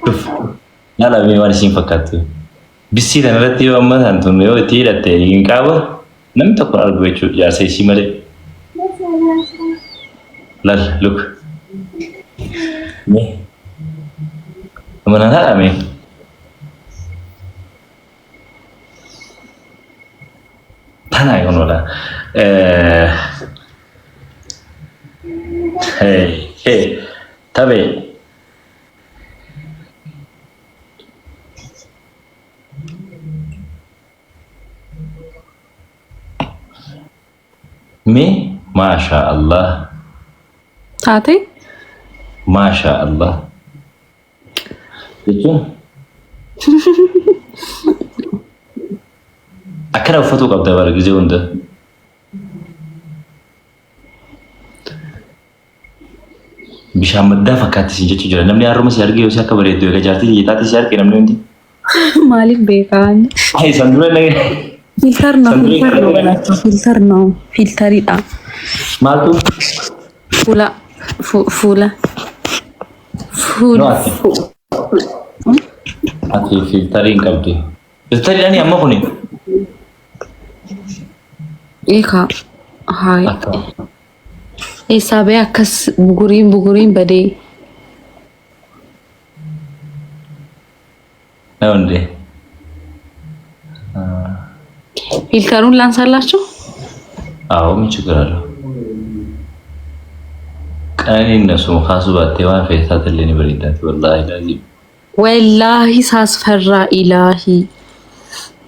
Tuf. Laala mee waan isiin fakkaattu. Bissii tana irratti yoo amma tan tun yoo itti hidhatte hin qaaba namni tokko hin argu jechuudha jaarsa isii malee. Lal look. Mee. Amanaan haadha mee. Tana yoon ola. Hey, hey, tabe. Mee maasha Allah. Taate? Maasha Allah. Jechuun akkana uffatuu qabda bara gizee hunda. Bishaan maddaa fakkaatti siin jechuu jira. Namni har'uma si argee yoo si akka bareeddu egaa jaartii tiyya taate si arge namni hundi. Maaliif beekaan? Ay san dura na ፊልተር ነው san dura ፊልተር ነው በላቸው። ፊልተር ነው ፊልተሪidha. Maaltu? Fuula fuula fuul No ati. Ati filtarii hin qabdu. Filtariidhaan amma kuni. Eekaa haay Akka. eessaa ba'ee akkas buguriin buguriin badee. ነው እንዴ? ፊልተሩን ላንሳላችሁ? አዎ ምን ችግር አለው? ቀነኒ እነሱ ካሱ ባቴ ዋን ፌታትልኝ በሪዳት ወላሂ ላዚም ወላሂ ሳስፈራ ኢላሂ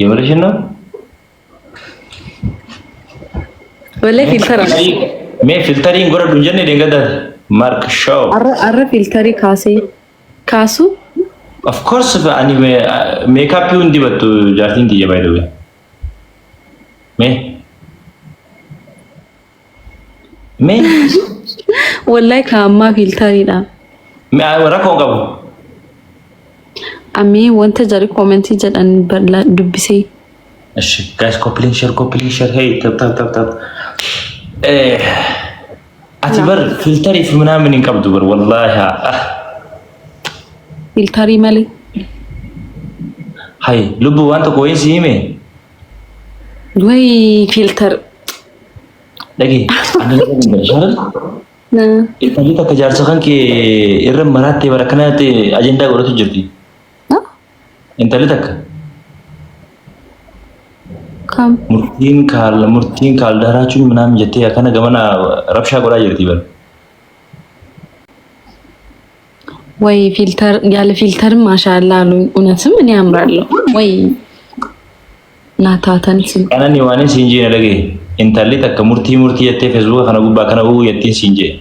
የምርሽን ነው? ወላሂ ፊልተር አለ ሜ ፊልተሪን ጎረዱ እንጀኔ ደንገዳት ማርክ ሾው አረ ፊልተሪ ካሴ ካሱ Of course ani meekaappii hundi battu jaartiin tiyya by the way. Mee mee ወላሂ ከአማ ፊልተሪidha. mee rakkoo hin qabu. Amee wanta jari koomentii jedhan dubbisee. እሺ guys, copy link, share, copy link, share, hey, tap tap tap tap. Ati bar filtariif ምናምን hin qabdu bar wallahi. Filtarii malee. Hay lubbu waan tokko wayin si hime. ወይ filter Dhagi adda sharal. Intalli takka jaarsa kan kee irra maraattee bara kanatti ajandaa godhatu jirti. Intalli takka Kam? Murtiin kaal murtiin kaaldaraachuun ምናምን jettee akkana gamana rabshaa godhaa jirti bara. ወይ filter ያለ filter ማሻአላ አሉኝ። እውነትም እኔ አምራለሁ ወይ ናታተን ስም Qanani waan siin jee dhagaye. Intalli takka murtii murtii jettee feesbuuka kana gubbaa kana uu jettiin siin jee.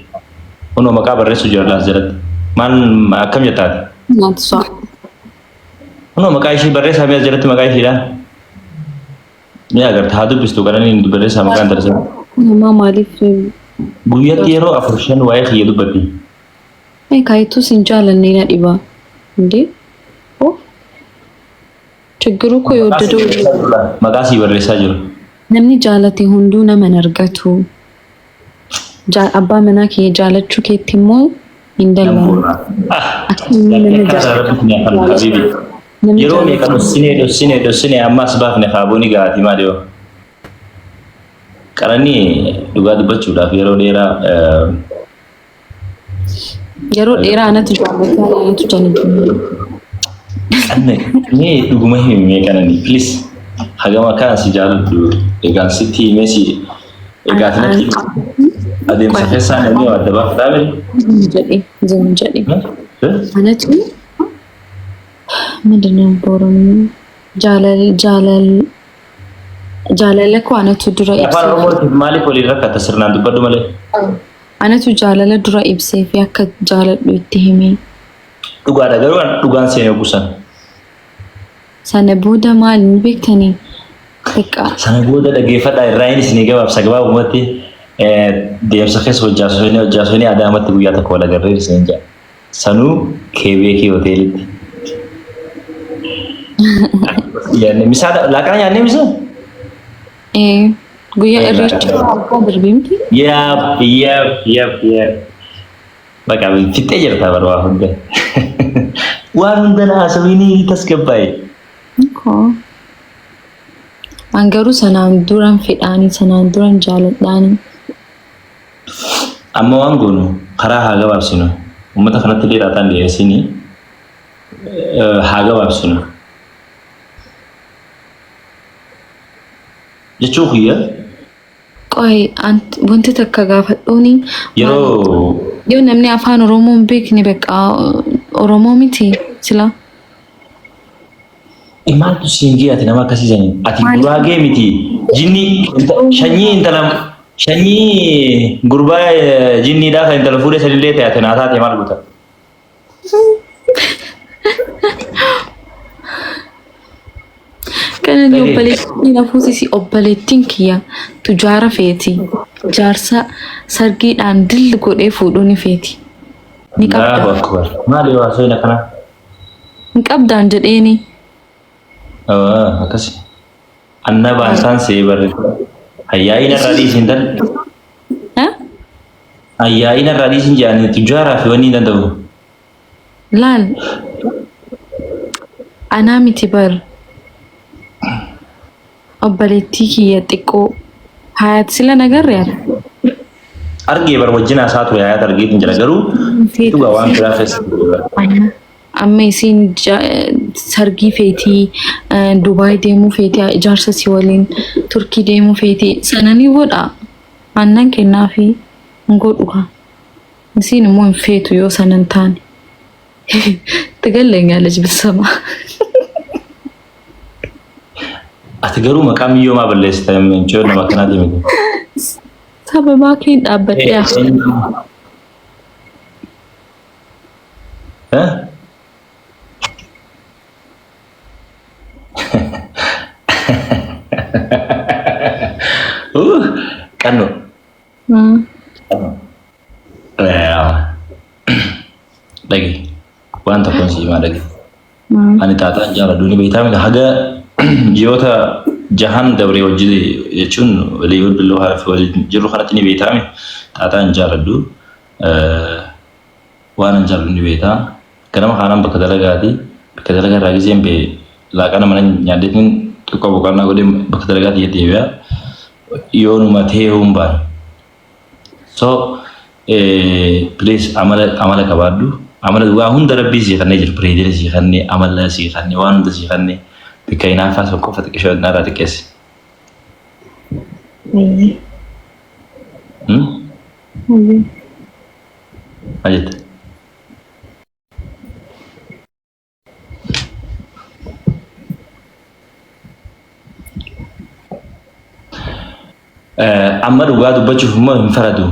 Kunoo maqaa barreessu jira laas jalatti. Maal akkam jettaati? ናት እሷ። Kunoo maqaa ishii barreessaa mee as jalatti maqaa ishiidha. Ni agarta haa dubbistu qananiin barreessaa maqaan intala Nama maaliif Guyyaatti yeroo afur shan waa'ee kiyya dubbatti. kaayituu sin jaalanne na dhiba እንዴ? ኦ ችግሩ እኮ የወደደው Maqaa sii barreessaa jiru. Namni jaalate hunduu nama hin argatu. Abbaa manaa kee jaalachuu keetti immoo hin dallanu. Akka inni nama jaalatu namni Yeroo meeqa jaalatu dhossinee dhossinee dhossinee ammas baafne kaaboonii gahaati maali yoo. Qananii dhugaa dubbachuudhaaf yeroo dheeraa Yeroo dheeraa anatu jaallata anatu jaalatu. Mee dhuguma himi mee qananii, please, hagam akkana si jaaladhu egaan sitti himee si egaa natti adeemsa keessaa namni waa adda baaftaa miti. Jedhe ዝም jedhe anatu ምንድን ነው በኦሮምኛ jaalal jaalal jaalala koo anatu dura Afaan ibsee Oromootiif maaliif waliin rakkata sirnaan dubbadhu malee. Anatu jaalala dura ibsee fi akka jaaladhu itti hime. Dhugaadha garuu dhugaan seenee buusan. Sana booda maal ni beektanii? በቃ Sana booda dhaggeeffadhaa irraa inni isinii gabaabsa gabaabumatti deemsa keessa hojjaasonni hojjaasonni Adaamatti guyyaa tokko wal agarree isin jedha. Sanuu Keebeekii hoteelitti. Nyaannee misaa laaqana nyaannee misaa? Guyyaa irreechaa waggaa darbee miti? Yep. Bakka fixee jirta bara waa hunda. Waan hunda na haasawinii tasgabbaa'e. Koo. An garuu sanaan duran fedhaanii sanaan duran jaaladhaanii. Amma waan goonu karaa haa gabaabsinu. Uummata kanatti illee xaaxaan dhiyeessinii haa gabaabsinu. Jechuu kiyya. Qoy wanti takka gaafadhuuni Yeroo yoo namni afaan Oromoo hin beekne bakka Oromoo miti sila. Maaltu siin gee ati nama akkasii saniin? Ati guraagee miti. Jinni shanyii intala shanyii gurbaa jinniidhaa kan intala fuudhee sanillee ta'e ati naa taate maal goota? Kana ni obboleettiin na fuusisi obboleettiin kiyya tujaara feeti. Jaarsa sargiidhaan dilli godhee fuudhuu ni feeti. Ni Allahu qabda. akbar. Maali haasawin akkanaa? Hin qabdaan jedheeni. Akkasi. Anna baasaan see barre. Ayyaa'ina irraa dhiisin tan. Ha? Ayyaa'ina irraa dhiisin jedhanii tujjaaraa fi wanni hin danda'u. Laal. Anaa miti bar. Obboleettii kiyya xiqqoo. Hayaat sila nagarre ati. Argee bar wajjin haasaa ture hayaat argeetiin jira garuu dhugaa waan biraa keessa ture. Amma isiin sargii feetii, Dubaay deemuu feetii, ijaarsa si waliin Turkii deemuu feetii sana ni godha. Aannan kennaafi hin godhu kaa. Isiin immoo hin feetu yoo sana hin taane. ትገለኛለች ብትሰማ። Ati garuu maqaa miyyoomaa balleessita miccoo nama akkanaati miti. Sababaa keen dhaabbadhee hafe. Eh? Qannoo. Dhagi. Waan tokkoon si himaa dhagi. Ani xaaxaan jaaladhu ni beektaa miti haga ji'oota jahan dabree wajji jechuun walii bilbiluu waliin jirru kanatti ni beektaa miti xaaxaan jaaladhu. Waan an jaalladhu ni beektaa. Ganama kaanaan bakka dalagaati. Bakka dalagaa irraa gizeen ba'e laaqana mana nyaadheetiin xiqqoo boqonnaa godhee bakka dalagaati deebi'a. Yoonuma ta'ee hin baane. So please amala amala qabaadhu. Amala waa hunda rabbii sii kannee jiru. Bareedina sii kannee, amala sii kannee, waan hunda sii kannee. Bikka hinaaffaa sun qofa xiqqishoo narraa xiqqeessi. Maal jette? Amma dhugaa dubbachuuf immoo hin faradu.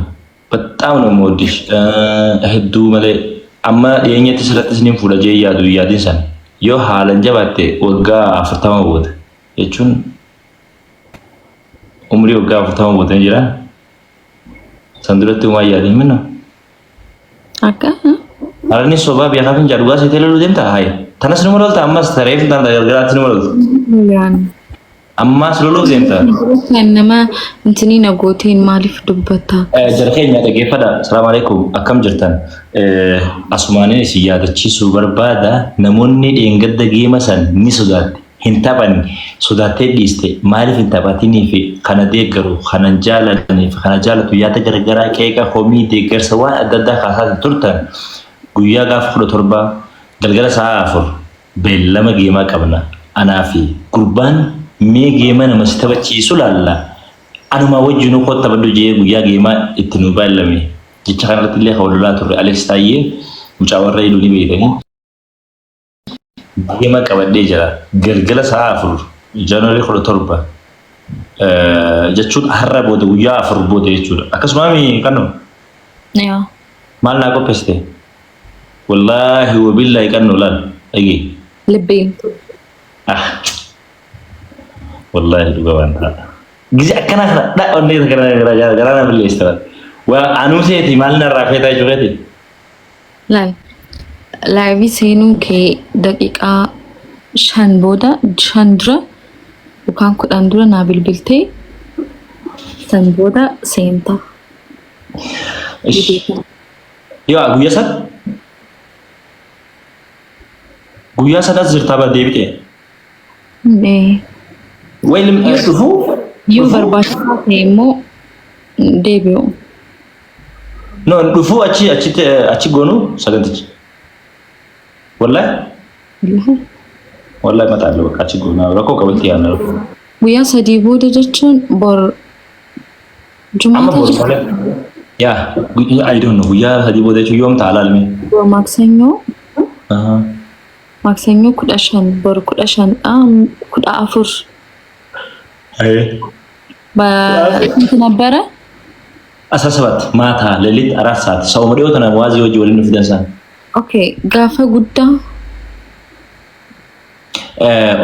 Baxaam ነው የምወድሽ hedduu malee amma dhiyeenyatti sirratti isiniin fuudha jee yaadu yaadin san yoo haalan jabaatte waggaa 40 booda jechuun umrii waggaa 40 booda ni jira. San duratti homaa yaadin minna. Akka Harani sobaa beekaa fin jedhu dhugaa seetee loluu deemta haye. Tanas numa lolta ammas tareef tan gargaraatti numa lolta. Lolaan. Ammas loluu deemta. Kan nama intinii na gooteen maaliif dubbata? Jara keenya dhaggeeffadha. Salaamu alaikum. Akkam jirtan? Asumaanin isin yaadachiisuu barbaada. Namoonni dheengadda geema san ni sodaatti. Hin taphanne. Sodaattee dhiiste. Maaliif hin taphatinii fi kana deeggaru, kana hin jaalannee fi kana jaalatu yaada garagaraa qeeqa, komii, deeggarsa waan adda addaa kaasaatiin turtan guyyaa gaafa 17 galgala sa'a 4 beellama geemaa qabna. Anaa fi gurbaan mee geema nama si taphachiisu laalla. Anumaa wajjinuu kootti taphadhu je'ee guyyaa geemaa itti nu baallame. Jecha kanarratti illee kan wal lolaa turre Alex Taayyee mucaa warra Iluu ni beektanii. Geema qabadhee jira. Galgala sa'a 4 January 17 jechuun har'a booda guyyaa 4 booda jechuudha. Akkasuma mi qannoo? Yaa. Maal naa qopheessite? Wallaahi wabillaahi qannoo laal dhagee. Libbeen. Ah. Wallaahi dhuga waan ta'a. Gize akkanaa kana dha onnee garaa garaa na balleessita. Waa anuu seeti maal narraa feetaa jechuudha. Laal live seenuu kee daqiiqaa 5 booda 5 dura yookaan 10 dura naa bilbiltee san booda seenta. Ish. Yoo guyyaa san Guyyaa sanas jirtaa bar deebitee. Ee. Wayil Yoo dhufuu yoo dhufuu barbaachisaa ta'e immoo deebi'u. no dhufuu achi achitti achi goonu sagantichi. Wallahi wallahi mataa bakka achi goonaa rakkoo qabatti yaadna rakkoo. Guyyaa 3 booda jechuun bor Amma Jumaata boru jechuudha. malee. Yaa I don't know guyyaa 3 booda jechuun yoom ta'a laalme. Bor Maaksanyoo Maaksanyoo 15 bor 15dha 14 ስንት ነበረ? 17 ማታ ሌሊት 4 ሰዓት ሰው dhiyoo tana waazii hojii waliin nu fidan isaan. Okay, gaafa guddaa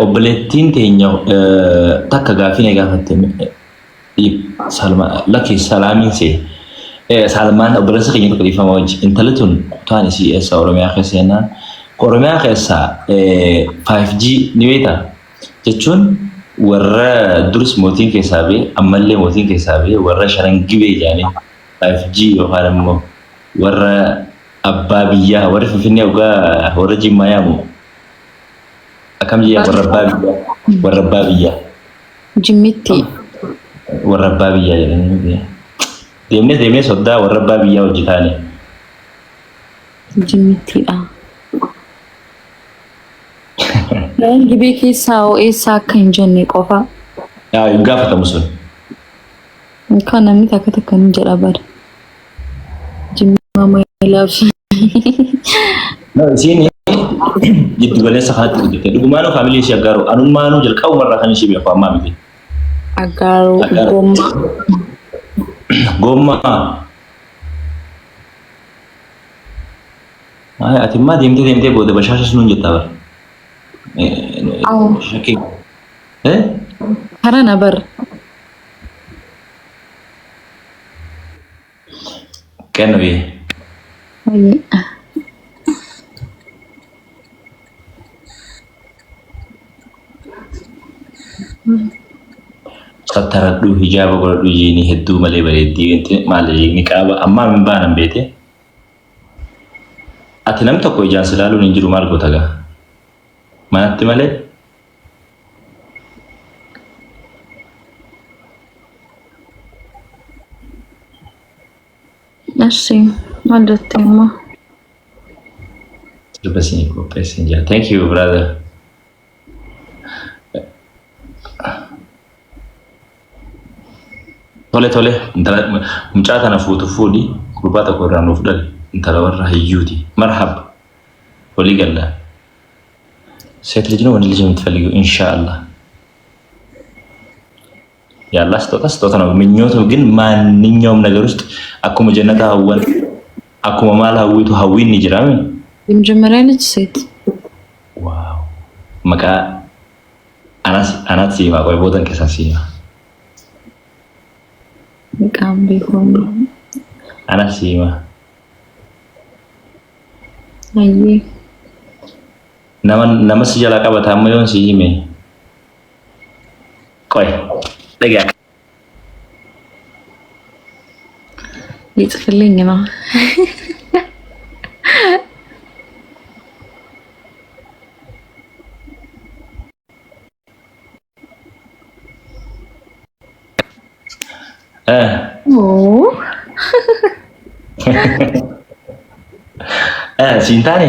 Obboleettiin teenya takka gaaffii na gaafatte Salma lakki salaamiin see Salmaan obboleessa keenya tokko dhiifama wajji intalli tun kutaan isii eessa Oromiyaa keessa jennaan Oromiyaa keessa 5G ni beektaa jechuun warra duris mootiin keessaa bee ammallee mootiin keessaa bee warra shanan gibee jedhanii 5G yookaan immoo warra abbaa biyyaa warri Finfinnee hoggaa warra Jimmaa yaamu akkam jedha warra abbaa biyyaa warra abbaa biyyaa Jimmitti. Warra abbaa biyyaa jedhanii miti. Deemnee deemnee soddaa warra abbaa biyyaa hojii taane. Jimmittiidha. Waan gibee keessaa hoo eessaa akka hin jenne qofa. Yaa hin gaafatamu sun. Kan namni takka takka ni jedha bara. Jimmaa my love. No, isiin jiddu galeessa kanatti guddatte. Dhugumaanuu faamilii ishee Aggaaroo. Anummaanuu jalqabumarraa kan ishee beeku ammaa miti. Aggaaroo Aggaaroo. gommaa. Gommaa. Ay, ati immaa deemtee deemtee booda bashaashas nuun jettaa bara. Awo. Shakkii. Eh? Karana bar. Kennu biyya. Wayii. Sattaradhu hijaaba godhadhu jiini hedduu malee bareeddii wanti maali niqaaba ammaa hin baanan beete. Ati nam tokko ijaan si ilaaluun hin jiru maal goota gaa? Manatti malee. Eshi maal jette immoo? Sirba isinii qopheessin jira. Thank you brother. Tole tole intala mucaa tana fuutu fuudhi gurbaa tokko irraa nuuf dhali intala warra hayyuuti marhab walii galla ሴት ልጅ ነው ወንድ ልጅ ነው የምትፈልጊው? ኢንሻአላህ የአላህ ስጦታ ስጦታ ነው። ምኞቱ ግን ማንኛውም ነገር ውስጥ akkuma jannata hawwan akkuma maal hawwitu hawwiin ni jira. የመጀመሪያ ልጅ ሴት። Wow maqaa anas anat siima qoy boodan keessan siima Maqaan beekamu. anas siima Hayyee. nama nama si jalaa qabata amma yoon si hime qoy dhagaa ሊጽፍልኝ ነው። Oo. Siin taane?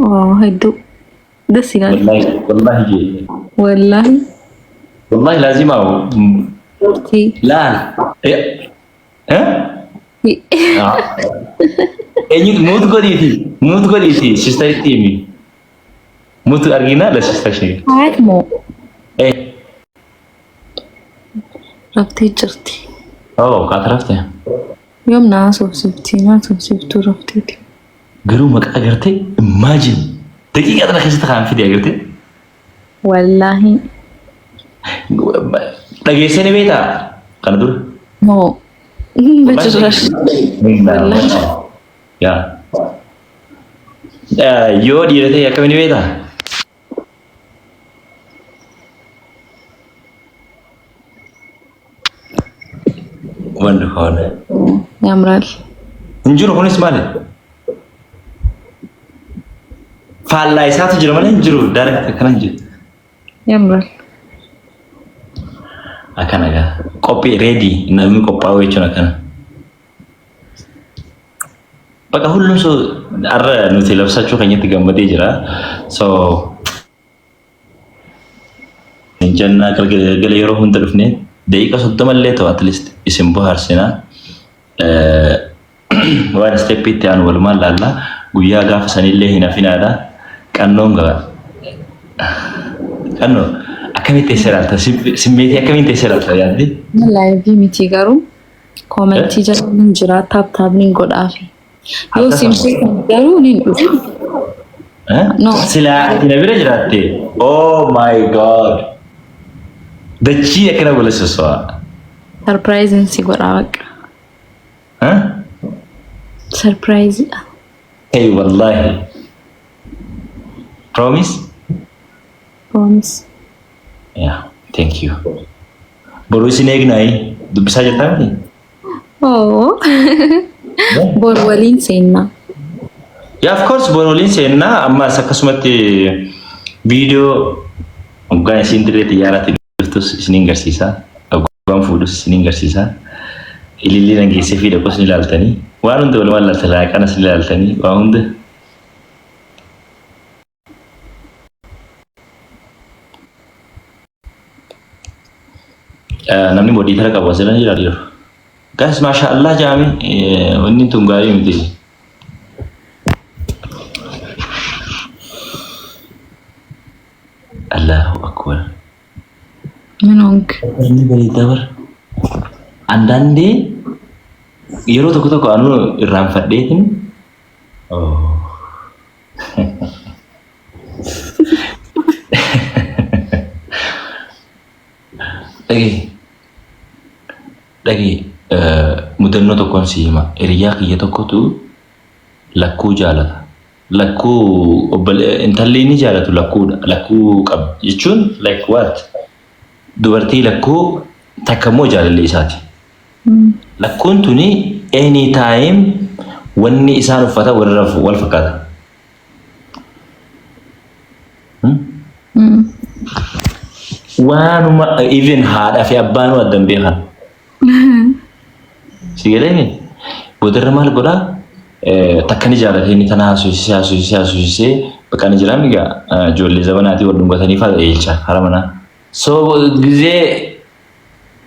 Oo hedduu ደስ ይላል። Wallahi wallahi jee. Wallaahi. Wallahi laazima Turtii. laal. Eh? Eenyu muut godhiiti muut godhiiti sistaritti himi. Muut argina la sister ishee. Haayat moo Eh. raftee jirti. Oh, kaata rafte. Yoom na haasofsiifti? Na haasofsiiftuu rafteeti. Garuu maqaa agartee imagine daqiiqaa tana keessatti kan fide agartee. Wallaahi. Dhageessee ni beektaa? Kana dura. Moo በጭራሽ wallaahi. Yaa. Yoo dhiira ta'e akkamiin ni beektaa? ወንድ ከሆነ ያምራል። Hin jiru kunis maali? Faallaa isaatu jira malee hin jiru. Direct akkana hin jiru. Yamral. Akkana gaa. Qophii, ready, namni qophaa'u jechuun akkana. Bakka hullum so har'a nuti labsachuu keenyatti gammadee jira. So jennaa galgala yeroo hunda dhufne daqiiqa 30 illee ta'u at least isin bohaarsina. Waan step itti aanu walumaan laalla. Guyyaa gaafa sanillee hin hafinaadha. Qannoon gaba. Qannoo, akkamitti teessee ilaalta? Simmeetii akkamiin teessee ilaalta yaaddi? Live miti, garuu comment jala ni jira, tap tap ni godhaafi. Yoo simsee garuu ni dhufu. No. Silaa ati na bira jiraatte, oh my God. Dachii akkana gola sosso'a. Surprise si godhaa bakka. Surprise dha. Hey, wallahi. Promise? Promise. Yeah, thank you. Boruu isin eegnaayi, dubbisaa jirtaa miti? Oh. Bor waliin seennaa. Yeah, of course, boru waliin seennaa. Ammas akkasumatti viidiyoo hoggaan isiin dirree xiyyaaraatti dhuftus isiniin garsiisa. Hoggaan fuudhus isiniin garsiisa. Ilillii nan geessee fi dhaqus ni ilaaltanii. Waan hunda walumaan ilaaltan, laaqanas ni ilaaltanii, waan hunda. Namni moderator qabu asirra ni jira dhiiru. Guys, maasha Allah jaami, wanni tun gaarii miti. Allahu akbar. ምን ሆንክ? Inni bareedaa bara. አንዳንዴ yeroo tokko tokko anuu irraanfadheetin. Oh. Dhagee, dhagee, mudannoo tokkoon si hima. Hiriyaa kiyya tokkotu lakkuu jaalata. Lakkuu intalli inni jaalatu lakkuudha. Lakkuu qaba jechuun like what? Dubartii lakkuu takka immoo jaalallee isaati. Lakkuun tuni anytime wanni isaan uffatan walirra wal fakkaata. Waanuma even haadhaa fi abbaan addan beekan. Si galee boodarra maal godhaa? Takka ni jaalate, inni tana haasofsiisee, haasofsiisee, haasofsiisee, bakka ni jiraam egaa ijoollee zabanaatii wal dhungatanii fa'a eelcha hara manaa. So gizee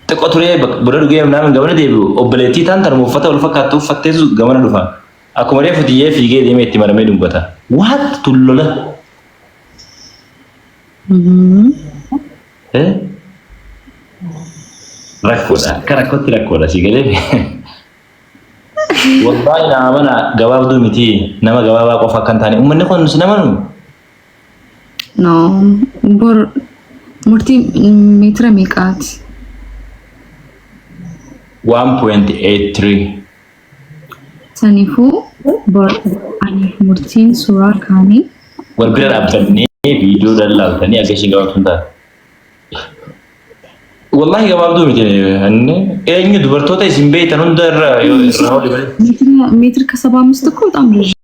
xiqqoo turee buna dhugee naamin gamana deebi'u, obboleettii taan tanuma uffata wal fakkaattu uffatteetu gamana dhufa. Akkuma reefu tiyyee fiigee deemee itti maramee dhungata. Waat tullola. Eh? Rakkoodha. Akka rakkootti rakkoodha, si galee. Wallahi na amana, gabaabduu miti, nama gabaabaa qofa akka hin taane uummanni kun si namanu. No, bor murtii meetira meeqaati? 1.83. Saniifuu bor aniif murtiin suuraa kaanii Wal bira dhaabbannee viidiyoo lallaaltanii akka isheen gabaabtuu hin taate. Wallahi gabaabduu miti, inni eenyu dubartoota isin beektan hunda irra yoo irraa oli malee. ሜትር ከ75 እኮ በጣም ረዥም